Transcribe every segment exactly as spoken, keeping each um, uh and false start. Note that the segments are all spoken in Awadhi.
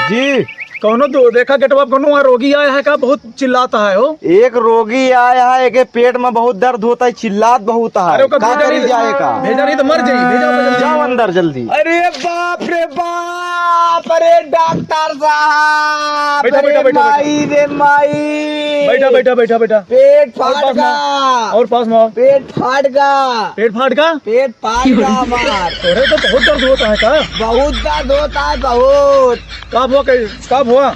जी। कौनो दो, देखा गेटवा पे कौनो वहाँ रोगी आया है का? बहुत चिल्लाता है हो। एक रोगी आया है, एके पेट में बहुत दर्द होता है, चिल्लात बहुत है। अरे ओका का भेजा करी नहीं तो, जाए का? भेजा नहीं तो मर जाई, भेजा ओका जल्दी। जाओ अंदर जल्दी। अरे बाप रे बाप, अरे डॉक्टर साहब, बैठा, अरे बैठा, बैठा, बैठा। माई रे माई। बैठा, बैठा, बैठा, बैठा। पेट और फाट पास में गा। और पास में आओ। पेट फाट गा। पेट फाट गा? पेट फाट गा हमार। अरे तो बहुत दर्द होता है का? बहुत दर्द होता है, बहुत। का हुआ, का, का हुआ?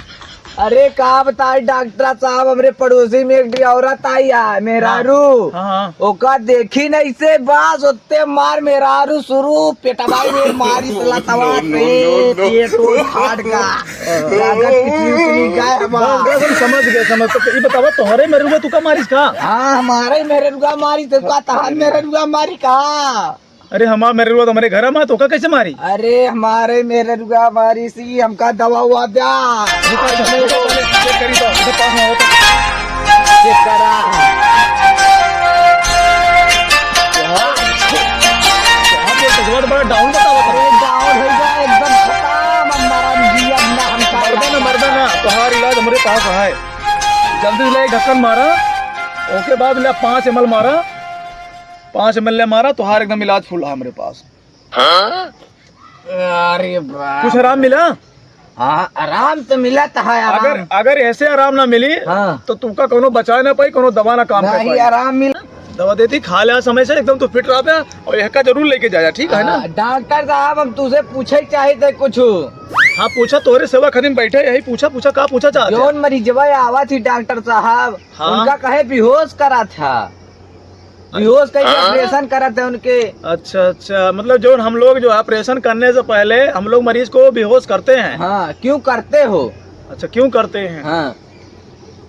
अरे का बताई डॉक्टर साहब, हमरे पड़ोसी में एक ठी औरत आई है, मेहरारू। हाँ, हाँ, हाँ। ओका देखी नहीं से बस ओत्ते मार मेहरारू शुरू, पेटवा में मारी से लतवा से, पेट ओट फाट गा। लागत कि चुरी चुरी गाय हमार। बस, बस, हम समझ गए, समझ। तो ये बतावा, तोहरे मेहररुआ तुका मारिस का? हाँ, हमारे मेहररुआ मारी, तो का तहार मेहररुआ मारी का? अरे हमार मेहररुआ तो हमरे घर में, तो का कैसे मारी? अरे हमारे मेहररुआ मारी सी, हमका दवा हुआ द्या। रुका, रुका, रुका, पहले चेक करी तो, इधर पास में हो तो। चेक करा। बहुत बड़ा डाउन बतावा था। अरे डाउन हो गया, एकदम खत्म, अब मरम जी, अब ना हमका मरबे ना, मरबे ना, तोहार इलाज हमरे पास है। जल्दी से ले ढक्कन मारा, ओके बाद ले पाँच एम एल मारा, पाँच एम एल ले मारा, तोहार एकदम इलाज फुल है हमरे पास। अरे बाप। कुछ आराम मिला? हाँ, आराम तो मिला तो है, आराम। अगर, अगर ऐसे आराम ना मिली, हाँ। तो तुमका कोनो बचाए ना पाई, कोनो दवा ना काम कर नहीं, पाई। आराम मिला। दवा देती, खा लिया समय से, एकदम तो फिट रहबे, और यहका जरूर लेके जाया, ठीक है ना? हाँ, डॉक्टर साहब, हम तुसे पूछे चाहे थे कुछ। हाँ, पूछा, तोहरे सेवा खातिर बैठे, यही पूछा, पूछा, का पूछा चाहते हैं? जौन मरीजवा आवा थी डॉक्टर साहब, हाँ। उनका कहे बेहोश करा था। बेहोश करके हाँ? ऑपरेशन करत है उनके। अच्छा, अच्छा, मतलब जो हम लोग जो है ऑपरेशन करने से पहले हम लोग मरीज को बेहोश करते हैं। हाँ, क्यों करते हो? अच्छा, क्यों करते हैं? हाँ।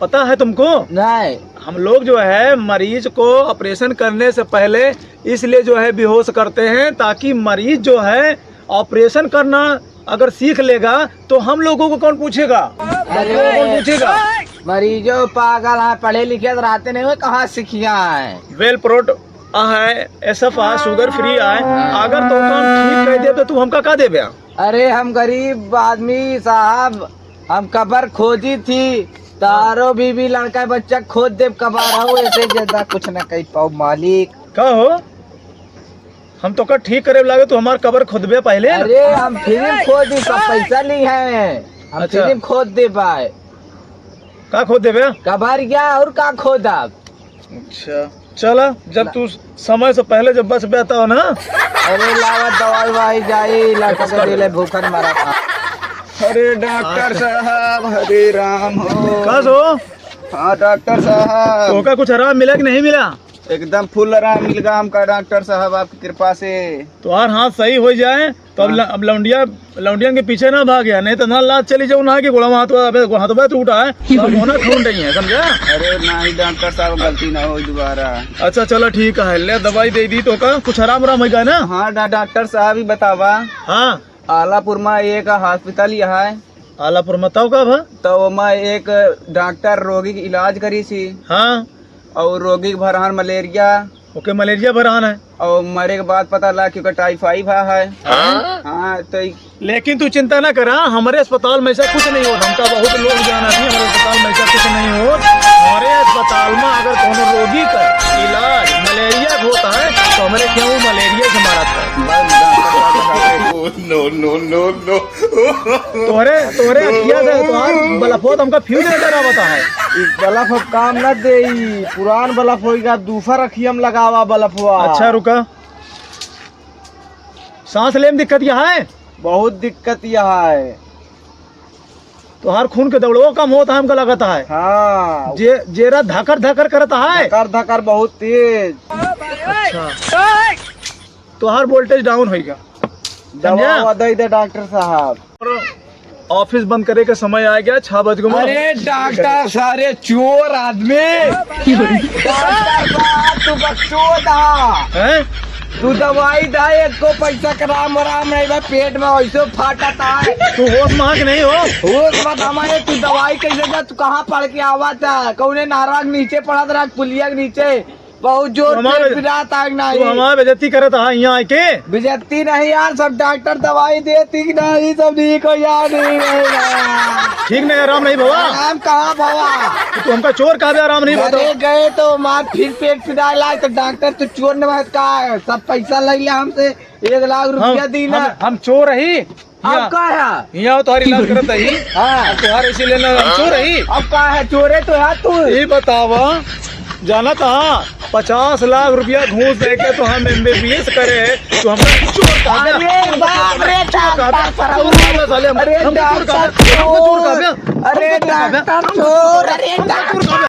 पता है तुमको? नहीं। हम लोग जो है मरीज को ऑपरेशन करने से पहले इसलिए जो है बेहोश करते हैं, ताकि मरीज जो है ऑपरेशन करना अगर सीख लेगा तो हम लोगों को कौन पूछेगा? अरे, डॉक्टरों को कौन पूछेगा? मरीजो पागल है, पढ़े लिखे तो रहते नहीं हुए, कहाँ सीखिया है? वेल प्रोट है, एस एफ है, शुगर फ्री है। हाँ। अगर तो काम ठीक कर दे तो तू हमका का देबे? अरे हम गरीब आदमी साहब, हम कबर खोजी थी, तारो बीबी लड़का बच्चा खोद देब कबर हो, ऐसे ज्यादा कुछ ना कही पाओ मालिक। का हो? हम तोका ठीक करे लागे, तू हमार कबर खोदबे पहले ना। अरे, हम फिल्म खोदी, सब पैसा ली है, हम अच्छा। फिल्म खोद दे पाए। का खोद देबे? कबर क्या और का खोद आप? अच्छा, चला, जब ना। तू समय से पहले जब बच बेता हो ना। अरे, लावा दवाई वाई जाई, लटक दिले भूखन मरा था। अरे डॉक्टर साहब, हरे राम हो। का सो? हाँ डॉक्टर साहब। तोका कुछ आराम मिला कि नहीं मिला? एकदम फुल आराम मिल गया हमका डॉक्टर साहब आपकी कृपा से। तोहार हाथ सही हो जाए तो अब हाँ। ल-, अब लौंडिया, लौंडियन के पीछे ना भाग गया, नहीं तो ना लात चली जाऊ ना कि गोड़ा हाथ, अबे हाथवा टूटा है, तो अब होना खून नहीं है, समझा? अरे नहीं डॉक्टर साहब, गलती ना हो दोबारा। अच्छा चलो ठीक है, ले दवाई दे दी तोका, कुछ आराम आराम हो गया ना? हाँ डा-, डॉक्टर साहब ही बतावा। हाँ। आलापुर में एक हॉस्पिटल यहाँ है। आलापुर में तब का भा? तो ओमा एक डॉक्टर रोगी के इलाज करी सी। हाँ। और रोगी के भरान मलेरिया। ओके, मलेरिया भरान है। और मरे के बाद पता लगा कि ओकर टाइफाइड भा है। हाँ? हाँ, तो ई लेकिन तू चिंता ना करा, हमरे अस्पताल में ऐसा कुछ नहीं होत। हमका बहुत लोग जाना थी, हमरे अस्पताल में ऐसा कुछ नहीं होत। हमरे अस्पताल में अगर कोनो रोगी का इलाज मलेरिया के होता है, तो हमरे क्यों मलेरिया से मारा था। बस डॉक्टर साहब बता दे। No, no, no, no। तोहरे, तोहरे अखिया से तोहार बलफवा तो हमका फ्यूज नजर आवता है। ई बलफ अब काम न देई, पुरान बलफ होई गा, दूसर अखिया में लगावा बलफवा। अच्छा, रुका, सांस ले में दिक्कत यह है? बहुत दिक्कत यह है। तोहार खून के दौड़ो कम होता है, हमका लगता है। हाँ। जे-, जेरा धकर धकर करता है। धकर धकर बहुत तेज। अच्छा। तोहार वोल्टेज डाउन होइगा। दवा समझा? ववा दे दे डॉक्टर साहब। ऑफिस बंद करे के समय आ गया, छह बज गो। अरे डॉक्टर सारे चोर आदमी। डॉक्टर साहब तू बकचोद हा। हैं? तू दवाई दा, एको पैसा का राम राम नहीं बा, पेट में वैसे फाटत है। तू होश में हा कि नहीं हो? होश में हमारे, तू दवाई कैसे दा, तू कहाँ पढ़ के आवा था? कौने नारा के नीचे पढ़त रहा, पुलिया के नीचे? बहुत जोर तू हमारे, से पिरात आग नाही। तू हमार बेइज्जती करत हा यहाँ आके। बेइज्जती नहीं यार, सब डॉक्टर दवाई देती कि नहीं, सब ठीक हो यार, नहीं, नहीं, नहीं। ठीक नहीं, आराम नहीं भवा। आराम कहाँ भवा? तो हमका चोर कहबे, आराम नहीं भवा तो? अरे गए तो मार फिर पेट पिराए लाग तो डॉक्टर तो चोर न बात का है, सब पैसा ले लिया हमसे, एक लाख रुपया हम, दीना। हम, हम चोर ही। अब का है? यहाँ तोहार इलाज करत ही। हाँ। अब तोहार इसी लेना हम चोर ही। अब का है? चोरे तो है तू। ये बतावा, जाना था पचास लाख रुपया घूस दे के तो हम एमबीबीएस करे, तो हम चोर कहबे। अरे बाप रे, चोर कहबे। डॉक्टर साहब। चोर कहबे साले हम। अरे हम चोर डॉक्टर कहबे। हम चोर कहबे। अरे हम चोर कहबे। डॉक्टर चोर, अरे हम चोर कहबे।